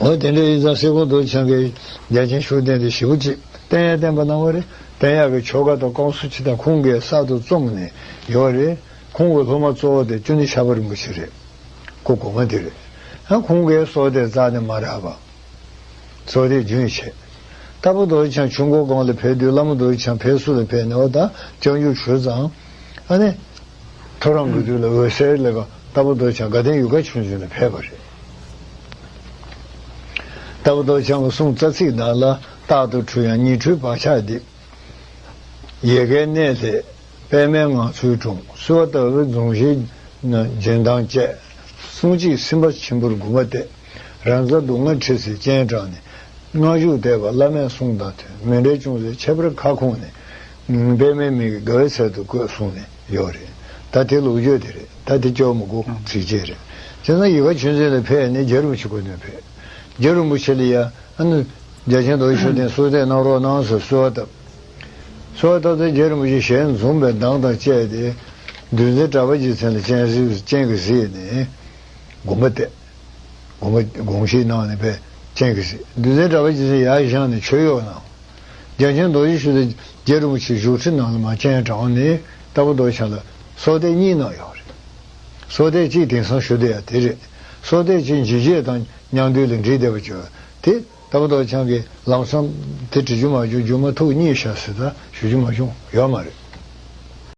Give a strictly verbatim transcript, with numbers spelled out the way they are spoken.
འོ་དེ་འདྲ་ཡིན་ཙང་སེ་གོལ་རྡོ་རྗེ་འཆང་གིས་རྒྱལ་ཆེན་ཤུགས་ལྡན་དེ་ཞེ་པོ་ཅིག་བསྟེན་ཡ་བསྟེན་པ་གནང་བ་རེད། བསྟེན་ཡག་གི་ཆོ་ག་དང་བསྐང་གསོ་ཅི་དང་ཁོང་གིས་གསར་དུ་རྩོམ་ནས་ཡོད་རེད། ཁོང་གི་སློབ་མ་གཙོ་བོ་དེ་ཅོ་ནེ་ཤར་པ་རིན་པོ་ཆེ་རེད། སྐུ་གོང་མ་དེ་རེད། ཡང་ཁོང་གིས་བསོད་བདེ་རྩ་ནས་མ་རག་པ། བསོད་བདེ་རྒྱུན་ཆད། རྟ་ཕོ་རྡོ་རྗེ་འཆང་ཆུ་འགོ་སྒང་ལ་ཕེབས་དུས་བླ་མ་རྡོ་རྗེ་འཆང་ཕེབས་བསུ་ལ་ཕེབས་ནས་འོ་ད་སྐྱབས་འཇུག་ཞུས་ཙང་། ཨ་ནི། ཐོ་རངས་ཀྱི་དུས་ལ་འོད་གསལ་ལ་རྟ་ཕོ་རྡོ་རྗེ་འཆང་དགའ་ལྡན་ཡུལ་ཁ་ཆོས་འཛིན་ལ་ཕེབས་པ་རེད། རྟ་ཕོ་རྡོ་རྗེ་འཆང་གི་གསུང་རྩ་ཚིག་དག་ལ། རྟག་ཏུ་འཁྲུལ་ཡང་ཉི་འཁྲུལ་བག་ཆགས་འདི། ཡལ་གའི་གནས་ལས་པདྨའི་ངང་ཚུལ་འཁྲུངས། བསུ་བ་ལྟ་བུའི་རྫོང་གཞིའི་འཇོན་ཐང་བཅས། གསུང་གཅིག་སེམས་དཔའ་ཆེན་པོར་འགུམ་པ་སྟེ། རང་རྩ་སྡུག་བསྔལ་འཁྲི་སའི་སྤྱན་དྲངས་ནས། སྔགས་གཞུག་བཟླས་པ་བླ་མའི་གསུང་དང་མཐུན། མཎྜལ་ཅུང་ཟད་ཁྱད་པར་ཁ་སྐོང་ནས། པདྨའི་མིག་གིས་དགའ་བའི་ཚལ་དུ་བཀོད་གསུངས་ནས་ཡོད་རེད། ད་དེ་ལོ་རྒྱུས་དེ་རེད། ད་དེ་སྐྱོར་མི་དགོས། ཚིགས་བཅད་རེད། བྱས་ཙང་ཡལ་ག་ཆོས་འཛིན་ལ་ཕེབས་ནས་རྗེ་རིན་པོ་ཆེ་སྐུ་མདུན་ཕེབས། རྗེ་རིན་པོ་ཆེ་ལ་ཡ། ཨ་ནི། རྒྱལ་ཆེན་རྡོ་རྗེ་ཤུགས་ལྡན་བསོད་བདེ་གནང་རོགས་གནང་ཟེར་གསོལ་བ་བཏབ། གསོལ་བ་བཏབ་ཚེ་རྗེ་རིན་པོ་ཆེ་ཞལ་འཛུམ་པའི་མདངས་དང་བཅས་ཏེ། འདུལ་འཛིན་གྲགས་པ་རྗེ་མཚན་ལ་སྤྱན་གཟིགས་སྤྱན་གྱིས་གཟིགས་ནས། དགོངས་པ་གཏད། དགོངས་པ་དགོངས་བཞེས་གནང་ནས་པས་སྤྱན་གྱིས་གཟིགས། འདུལ་འཛིན་གྲགས་པ་རྗེ་མཚན་ཡར་བཞེངས་ནས་མཆོད་གཡོག་གནང་། རྒྱལ་ཆེན་རྡོ་རྗེ་ཤུགས་ལྡན་རྗེ་རིན་པོ་ཆེ་བཞུགས་ཁྲི་ནང་ལ་མར་སྤྱན་དྲངས་ནས་རྟ་ཕོ་རྡོ་རྗེ་འཆང་ལ་བསོད་བདེ་གཉིས་གནང་ཡོད་རེད། བསོད་བདེ་གཅིག་དེང་སང་ཞུ་བསྡད་ཡ་དེ་རེད། བསོད་བདེ་གཅིག་འཇིགས་བྱེད་དང་མཉམ་འདུས་ལ་འདྲིས་བསྡད་པ་བྱོས་དེ། རྟ་ཕོ་རྡོ་རྗེ་འཆང་གིས་ལམ་སང་དེ་བྲི་རྒྱུ་མ་བྱུང་། སྒྱུ་མ་ཐུགས་མཉེས་ཤག་ཟེར་ད་ཞུ་རྒྱུ་མ་བྱུང་ཡོད་མ་རེད།